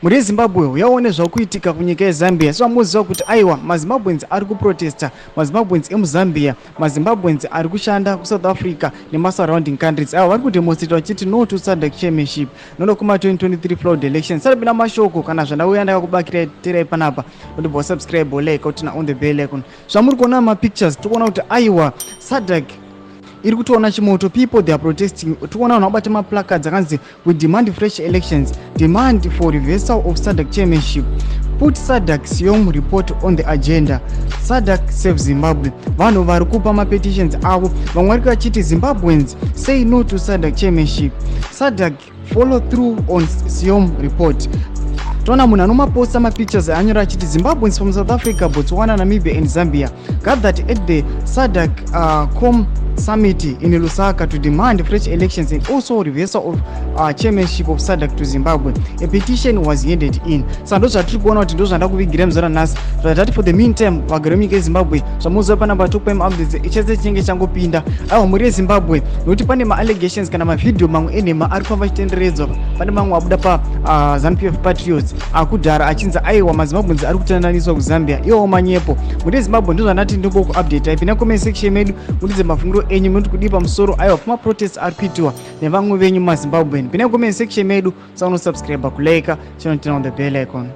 Mhuri yeZimbabwe, uyaone zvakuitika kunyika yeZambia. Sezvamuziva kuti aiwa, maZimbabweans ari kuprotesta, maZimbabweans emuZambia, maZimbabweans ari kushanda kuSouth Africa nemasurrounding countries, aiwa, vari kudemonstrata vachiti no to SADC chairmanship noda kuma 2023 flood election. Sarapinda mashoko kana zvandauya ndakakubakirai terai panapa, ndobva wasubscribe, like, uturn on the bell icon. Zvamuri kuona mapictures, tikuona kuti aiwa, SADC iri kutoona chimoto. People, they are protesting. Tikuona vanhu vabata maplacards akanzi "We demand fresh elections", "Demand for reversal of SADC chairmanship", "Put SADC SEOM report on the agenda", "SADC save Zimbabwe". Vanhu vari kupa mapetitions avo, vamwe vari vachiti "Zimbabweans say no to SADC chairmanship", "SADC follow through on SEOM report". Toona munhu anomaposta mapictures anyora achiti "Zimbabweans from South Africa, Botswana, Namibia and Zambia gathered at the SADC com summit in Lusaka to demand fresh elections and also reversal of chairmanship of SADC to Zimbabwe. A petition was handed in." Saka ndo zvatiri kuona kuti ndo zvanda kuvigira muzora nhasi zvatati. For the meantime, vagari vemunyika yeZimbabwe, zvamuziva panapa tokupai maupdates chese chinenge changopinda. Aiwa, mhuri yeZimbabwe, nokuti pane maallegations kana mavhidhiyo mamwe enhema ari kufamba achitenderedzwa. Pane mamwe abuda paZANU PF Patriots akudhara achinzi aiwa, maZimbabweans ari kutandaniswa kuZambia. Iwawo manyepo. Mhuri yeZimbabwe, ndo zvandati ndingokuupdate. Ipinda comment section medu, mudidze mafungiro enyu munoti kudii pamusoro aiwa pamaprotest ari kuitiwa nevamwe venyu maZimbabwean. Pinda comment section medu, saunosubscribe, kulike, channel, turn on the bell icon.